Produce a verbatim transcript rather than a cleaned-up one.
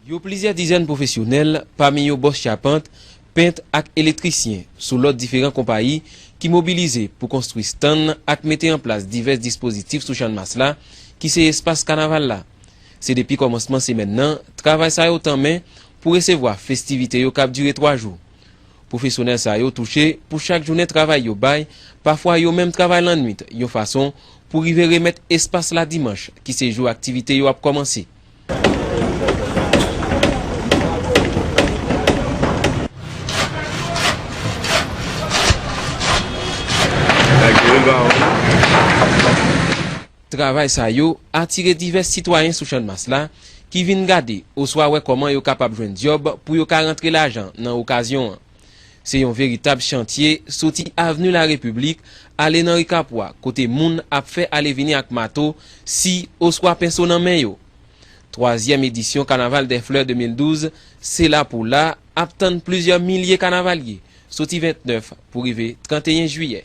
Yo plizyè dizèn pwofesyonèl, pami yo bòs chapant, pent ak elektrisyen, sou lòd diferan konpayi ki mobilize pou konstwi stann ak mete an plas divès dispozitif sou Channmas la, ki se espas kanaval la. Se depi kòmansman semèn nan, travay sa yo tanmen pou resevwa festivite yo k ap dire twa jou. Pwofesyonèl sa yo touche pou chak jounen travay yo bay, pafwa yo menm travay lannwit, yon fason pou rive remèt espas la dimanch, ki se jou aktivite yo ap kòmanse. Travay sa yo atire divès sitwayen sou Channmas la ki vin gade oswa wè kòman yo kapab jwenn djòb pou yo ka rantre lajan nan okazyon an. Se yon veritab chantye soti Avni Larepiblik ale nan ri Kapwa, kote moun ap fè ale vini ak mato, si oswa penso nan men yo. Twazyèm edisyon Kanaval dè Flè de mil douz, se la pou la, ap tann plizyè milye kanavalye, soti vennèf pou rive tranteyen jiyè.